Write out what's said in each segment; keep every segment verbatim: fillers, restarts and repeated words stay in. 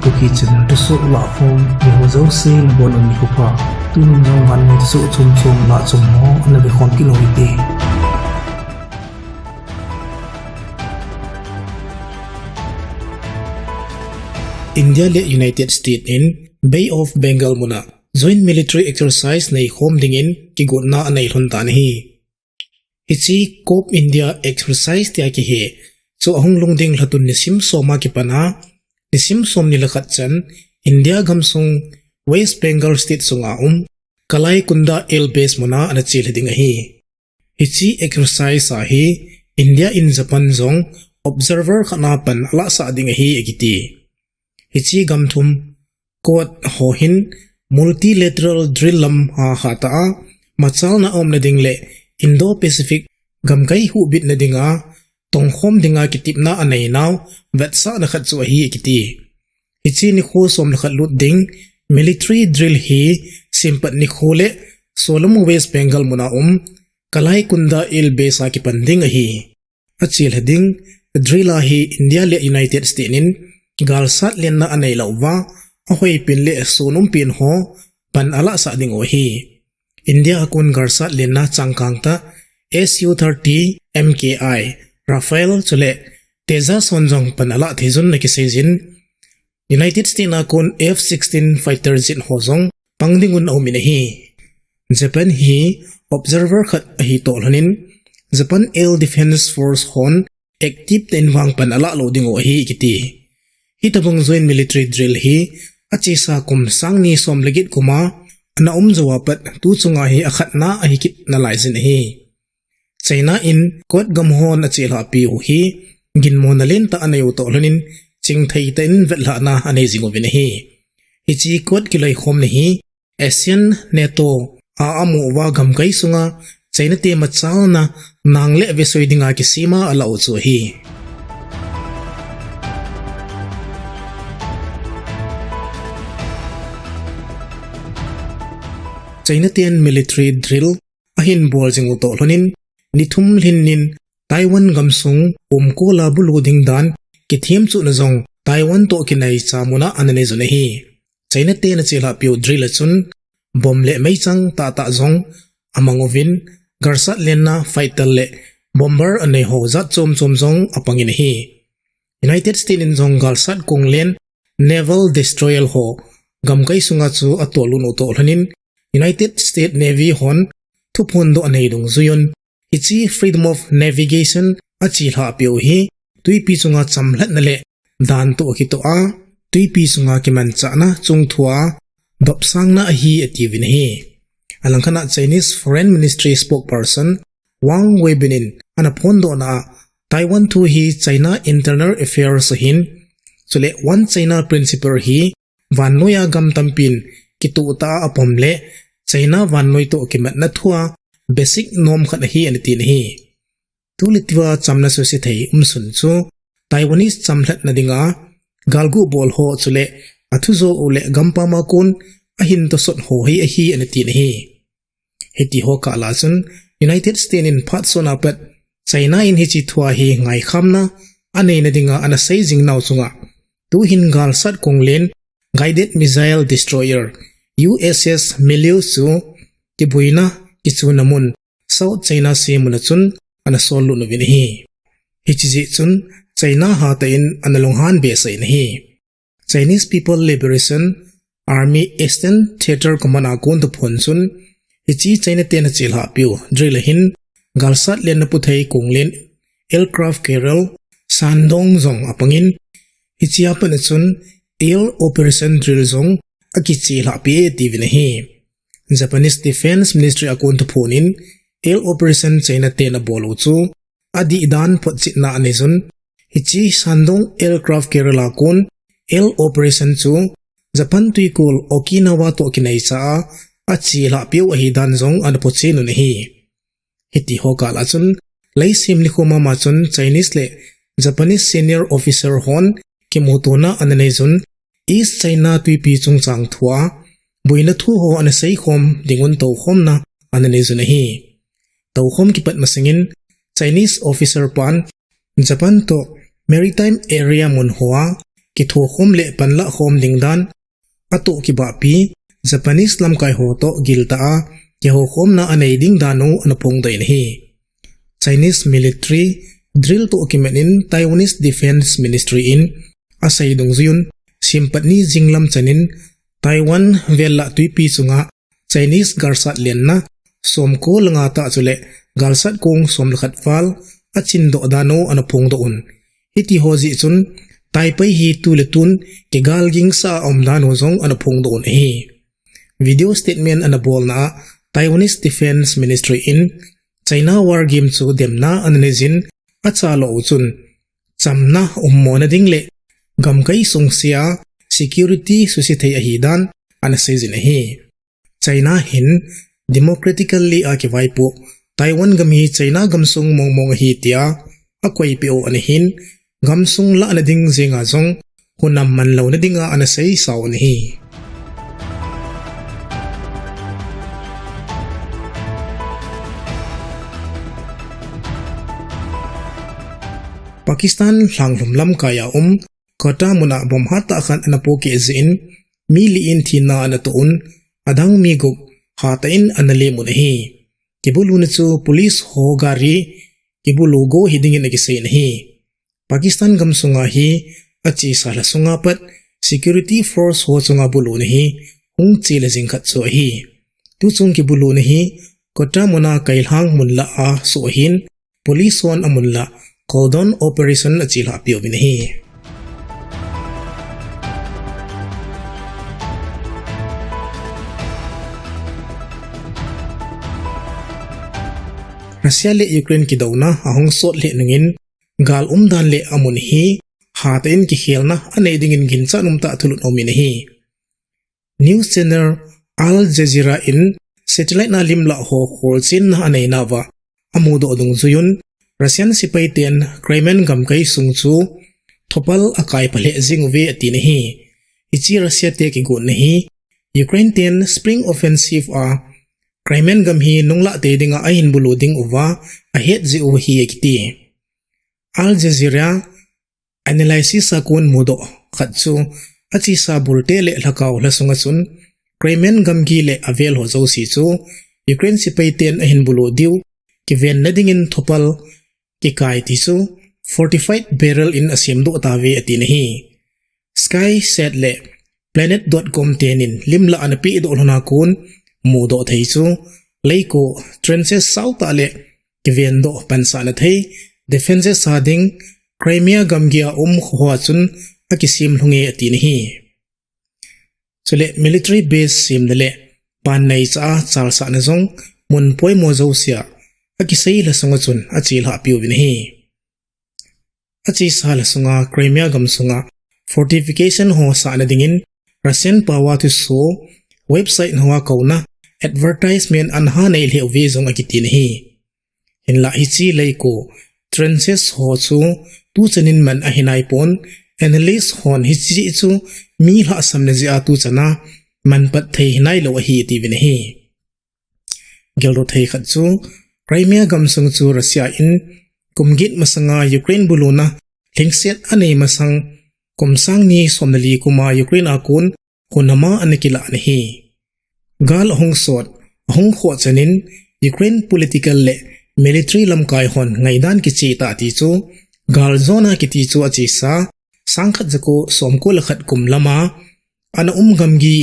Kuki channel thusoh lahkhom, eiho jouse nabonun nikho pha. Tuni jong vannoi thusoh chomchom lahchom ho ana vekhom kit u hite. India le United States in Bay of Bengal muna joint military exercise neikhom dingin kigotna anei lhon tan ahi. Hiche COP India exercise tia kihe chu ahung lhung ding lhatun nisim som a kipan a, nisim somni le khat chan India gamsung West Bengal state sunga um Kalaikunda Air Base muna ana chelha ding ahi. Hiche exercise a hi India in Japan jong observer khat na pan alahsah ding ahi akiti. Hiche gam thum Quad ho hin multilateral drill lam a hatah a machalna aumna ding le Indo-Pacific gamkai huhbitna dinga tongkhom dinga kitepna anei nau vetsahna khat chu ahi akiti. Hiche nikho som le khat lut ding military drill hi Simpat nikho le Solom West Bengal muna um Kalaikunda Air Base a kipan ding ahi. Achelha ding drill a hi India le United States in galsat lenna anei lou uva, ahoipen le sunumpen ho pan alahsah ding u ahi. India a kon galsat lenna changkang tah S U thirty M K I, Rafale chule Tejas hon jong pan alah thei jun ana kisei jin, United States a kon F sixteen fighter jet ho jong pang dingun aumin ahi. Japan hi observer khat ahi toh lhonin, Japan Air Defense Force hon active tah in vang pan alah lou ding u ahi kiti. Hitobang joint military drill hi achesa kum sang ni som le get kum a ana um jou a pat tu chunga hi akhatna ahi kit nalai jin ahi. China in Quad gam hon achelhahpi u hi ginmona lentah anei u toh lhonin, chingthei tah in vetlhahna anei jing uvin ahi. Hiche Quad kiloikhomna hi ASEAN, NATO a amu uva gamkai sunga China te machalna nang le vesoi dinga kisem a alah u chu ahi. China ten military drill ahin bol jing u toh lhonin, ni thum lhin nin Taiwan gamsung umkol a bulu ding dan kithemchuhna jong Taiwan toh kinaicha muna ana nei jun ahi. China ten achelhahpi u drill a chun bomb le meichang tahtah jong amang uvin, galsat lenna fighter le bomber anei ho jat chom chom jong apangin ahi. United States in jong galsat konglen naval destroyer ho gamkai sunga chu atollut u toh lhonin, United States Navy hon thuphondoh anei dungjuiyun, hiche freedom of navigation achelhahpi u hi twipi chunga chamlhatna le dan toh kitoh a, twipi chunga kimanchahna chungthua dopsangna ahi atiuvin ahi. Alangkhat a Chinese Foreign Ministry spokesperson Wang Wenbin in ana phondohna a, Taiwan thu hi China internal affairs ahin, chule One China principle hi vannoiya gam tampin kitoh tah a apom le China vannoi toh kimatna thua basic norm khat ahi ana tin ahi. Tulitua chamna suse thei umsun chu Taiwanese chamlhatna dinga galgu bol ho chule athujo u le gampam a kon ahin tosot ho hi ahi ana tin ahi. Hitiho kah lah a chun United States in phat sot a pat China in hiche thua hi ngaikhamna aneina dinga ana sei jing nau chunga, tuhin galsat konglen guided missile destroyer U S S Miluist chu kibuina kichuna mun South China Sea muna chun ana sollut uvin ahi. Hiche jeh chun China hatah in ana lunghan behseh in ahi. Chinese People Liberation Army Eastern Theater Command a kon thuphon chun, hiche China ten achelhahpiu drill a hin galsat lenna puthei konglen aircraft carrier Shandong jong apangin, hichea pat a chun air operation drill jong akichelhahpi e tiuvin ahi. Japanese Defense Ministry a kon thuphon in air operation China ten abol u chu adih dan photchetna anei jun, hiche Shandong aircraft carrier a kon air operation chu Japan twikol Okinawa toh kinaicha a achelhahpiu ahidan jong ana photchet un ahi. Hitiho kah lah a chun, leiset nikho mama chun Chinese le Japanese senior officer hon kimutona ana nei jun, East China twipi chungchang thua boina thu ho ana seikhom dingun toukhomna ana nei jun ahi. Toukhom kipat masangin Chinese officer pan Japan toh maritime area mun hoa kithokhom le panlah khom ding dan, atoh kibahpi Japanese lamkai ho toh giltah a kihoukhomna anei ding dan u ana phongdoh in ahi. Chinese military drill toh kimat in Taiwanese Defense Ministry in asei dungjuiyun, simpat ni jinglam chanin Taiwan vellah twipi chunga Chinese galsat lenna somko le nga tah chule galsat kong som le khat val achindoh dan u ana phongdoh un. Hiti ho jeh chun Taipei hi tu le tun kigal gingsah a um dan u jong ana phongdoh un ahi. Video statement ana bolna a Taiwanese Defense Ministry in China war game chu demna ana neijin, achalou u chun chamna ummona ding le gamkai sungse a security suse thei ahi dan ana seijin ahi. China hin democratically a kivaipoh Taiwan gam hi China gamsung mongmong ahi tia akoipeh u ana hin, gamsung lahna ding jenga jong hunam manlouna dinga ana seisa u ana hi. Pakistan lhanglhum lamkai a um Quetta muna bomb hattah khat ana pohkeh jeh in mi li in thina ana toh un, adang mi gup hatah in ana lem un ahi. Kibuluna chu police ho gari kibulu go hidingin akisei in ahi. Pakistan gamsunga hi achesa lha sunga pat security force ho chunga buluna hi hung chele jing khat chu ahi. Tuchung kibuluna hi Quetta muna kailhang mun lah a soh ahin, police hon amun lah cordon operation achelhah peuvin ahi. Russia le Ukraine kidouna ahung sot lheh nungin gal umdan le amun hi hatah in kikhelna anei dingin ginchat umtah thulut aumin ahi. News channel Al Jazeera in satellite na limlah ho kholchenna aneinauva amudoh dungjuiyun, Russian sepaiten Crimean gamkai sung chu thopal akaipha lheh jing uve atin ahi. Hiche Russia te kigotna hi Ukraine ten Spring Offensive a Crimean gam hi nunglah tei dinga ahin bulu ding uva ahet jeh u ahi akiti. Al Jazeera analysis a kon mudoh khat chu, achesa bulte le lhakao lha sunga chun Crimean gamgi le avel ho jouse chu Ukraine sepaiten ahin bulu diu kivenna dingin thopal kikai ti chu fortified barrel in asemdoh tauve atin ahi. Skysat le Planet dot com tenin limlah ana pehdoh lhona kon mudoh thei chu, leiko trenches saotah le kivendoh pansahna thei defences a ding Crimea gamgi a um kho hoa chun akisem lhunge atin ahi. Chule military base semna le pan neicha a chalsahna jong mun poimo jousea akisei lha sunga chun achelhah peuvin ahi. Achesa lha sunga Crimea gamsunga fortification ho sahna dingin Russian paova thuso website hoa kouna advertisement ana nei lheh uve jong akitin ahi. Hinlah hiche leiko trenches ho chu tuchanin man ahi naipon, analyst hon hiche chu mi lhahsamna jeh a tuchana manpat thei hinailou ahi atiuvin ahi. Geldoh thei khat chu Crimea gamsung chu Russia in kum get masanga Ukraine buluna lhingset anei masang kum sang ni somle li kuma Ukraine a kon hunama ana kilahna ahi. Gal ahung sot, ahung khoh chanin Ukraine political le military lamkai hon ngaidan kiche tah ti chu, galjona kiti chu achesa sangkhat jako somko le khat kum lama ana um gamgi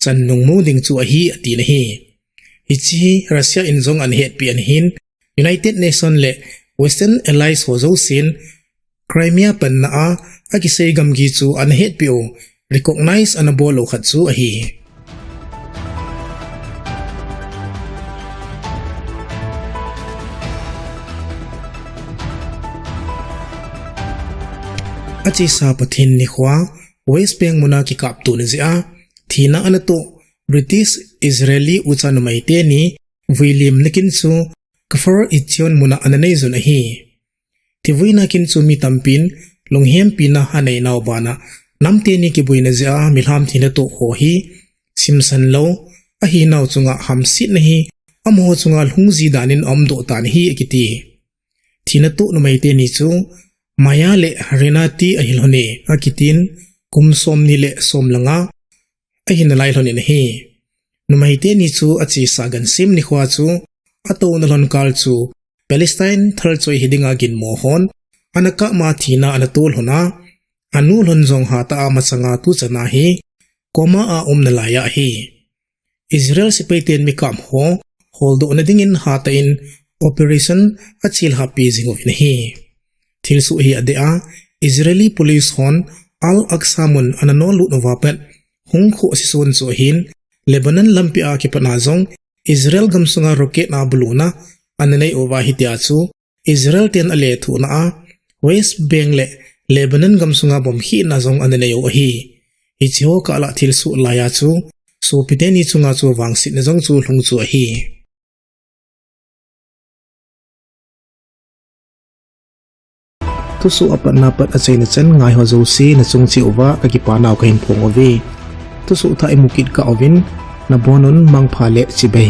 chan nungmu ding chu ahi atin ahi. Hiche hi Russia in jong ana hetpeh ana hin, United Nation le Western Allies ho jousen Crimea panna a akisei gamgi chu ana hetpeh u, recognize ana bol u khat chu ahi. Achesa Pathen nikhoa West Bank muna kikaptona jeh a thina ana toh British Israeli ucha numei teni vuilimna kin chu Kfar Etzion muna ana neijun ahi. Thivuina kin chu mi tampin lunghempina aneinau bana, nam teni kibuina jeh a milham thina toh ho hi simsan lou ahinau chunga hamsetna hi amaho chunga lhungji danin aumdoh tan ahi akiti. Thina toh numei teni chu Maya le Renati ahilhone akitin, kum somni le somlenga ahi nalai lhon in ahi. Numei teni chu achesa gansem nikhoa chu atouna lhon kal chu Palestine thalchoi hi dinga ginmo hon ana kap ma thina ana tol lhon a, anu lhon jong hatah a machanga tuchan a hi coma a um nalai ahi. Israel sepai ten mi kap ho holdohna dingin hatah in operation achelhapi jing uvin ahi. Thilsoh hi adeh a, Israeli police hon Al-Aqsa mun ana nonlut uva pat hung khoh sison chu ahin, Lebanon lampi a kipatna jong Israel gamsunga rocket a buluna ana nei uva hitia chu Israel ten alethuhna a West Bank le Lebanon gamsunga bomb khehna jong ana nei u ahi. Hiche ho kah lah thilsoh laiya chu sopite ni chunga chu vangsetna jong chu lhung chu ahi. Thusoh apatna pat achaina chan ngaiho jouse nachung cheh uva kakipa nau kahin phong uve. Thusoh thah imu kit kah uvin, nabonun mangpha le chibai.